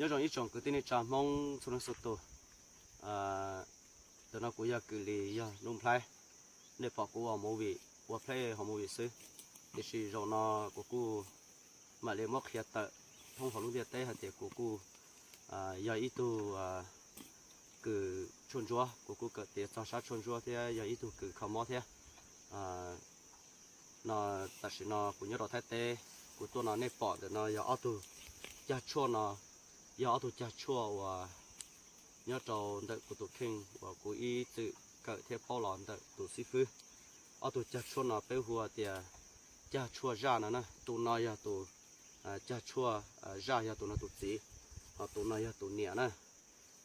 Nyob zoo ib tsoom kwv tij neej tsa Hmoob txhua leej txhua tus. Ntawm no kuv yog Kwm Lis, yog Nuj Nplhaib. Nej pom kuv ua movie, ua play hauv movie xwb, tiam sis zaum no kuv kuj mam li muab qhia tawm thoob hauv lub ntiaj teb hais tias kuv kuj yog ib tug kws tshuaj ntsuab, kuv kuj kawm tiav txog sab tshuaj ntsuab thiab yog ib tug kws kho mob thiab. No, tam sim no kuv nyob rau Thaib teb, kuv tuaj no nej pom ntawm no yog ob tug cag tshuaj no, yog ob tug cag tshuaj uas nyob rau ntawm kuv tus kheej uas kuv ib txwm kawm thiab paub los ntawm tus xib fwb. Ob tug cag tshuaj no peb hu tias cag tshuaj zaj no na. Tus no yog tus cag tshuaj zaj, yog tus no tus txiv, ho tus no yog tus niam na.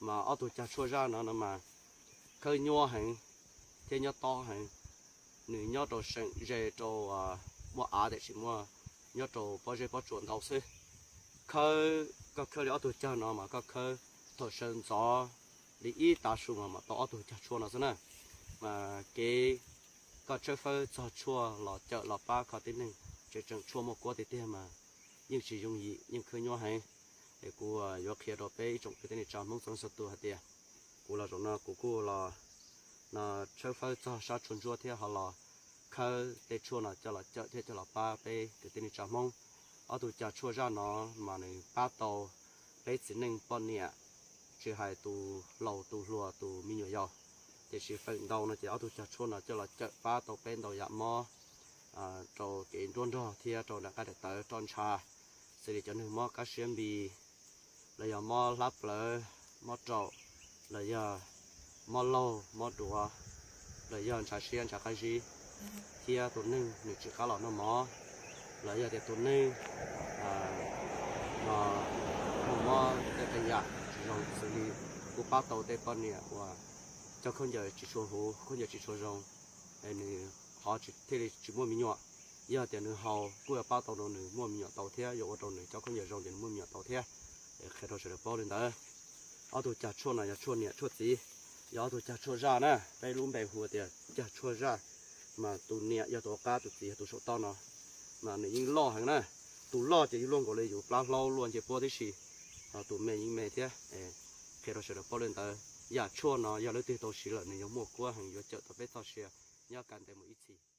Mas ob tug cag tshuaj zaj no no mas khawb nyuaj heev thiab nyob tob heev. Nws nyob rau seem ze rau muaj av tiam sis muaj nyob rau pob zeb pob tsuas ntau xwb. Khawb, koj khawb li ob tug cag no mas koj khawb thaum sawv ntxov li ib tav su mas mam tau ob tug cag tshuaj no xwb na. Mas kev koj tshawb fawb txog tshuaj los cawm los pab koj tib neeg tseem tseem tshuaj muaj kuab tiag tiag mas yeej tsis yooj yim, yeej khawb nyuaj heev. Es kuv yuav qhia rau peb ib tsoom kwv tij neej tsa Hmoob txhua leej txhua tus hais tias kuv los zaum no kuv kuj los no tshawb fawb txog sab tshuaj ntsuab thiab ho los khawb tej tshuaj no coj los cawm thiab coj los pab peb kwv tij neej tsa Hmoob. Ob tug cag tshuaj zaj no mas nws pab tau peb txiv neej poj niam, tsis hais tus laus tus hluas tus me nyuam yaus. Tiam sis feem ntau no ces ob tug cag tshuaj no coj los cawm pab tau peb ntau yam mob, rau kev nruab nrog thiab rau nram qab daim tawv roj ntsha, xws li cov neeg mob kab siab npis, los yog mob hlab plawv, mob raum, los yog mob laug mob duav, los yog ntshav siab ntshav qab zib, thiab tus neeg nws tsis qab los noj mov, los yog tias tus neeg no mus mob tej qee yam tsis zoo, xws li kuj pab tau tej poj niam uas cov khaub ncaws tsis tshua huv, khaub ncaws tsis tshua zoo, nws ho thiaj li tsis muaj me nyuam. Yog tias nws haus kuj yuav pab tau rau nws muaj me nyuam tau thiab, yuav ua rau nws cov khaub ncaws zoo ces nws muaj me nyuam tau thiab. Qhia rau sawv daws paub li ntawd. Ob tug cag tshuaj no yog tshuaj niam tshuaj txiv, yog ob tug cag tshuaj zaj na. Peb lub npe hu tias cag tshuaj zaj, mas tus niam yog tus hauv qab, tus txiv yog tus saum toj no. Mas nws yeej loj heev na. Tus loj ces yeej luaj nkaus li yus plab hlaub luaj ncej puab tib si, ho tus me yeej me thiab. Qhia rau sawv daws paub li ntawd. Yam tshuaj no yog leej twg tau siv lawm nws yuav muaj kuab heev, yuav cawm tau peb txoj sia nyob kaj ntawm mus ib txhis.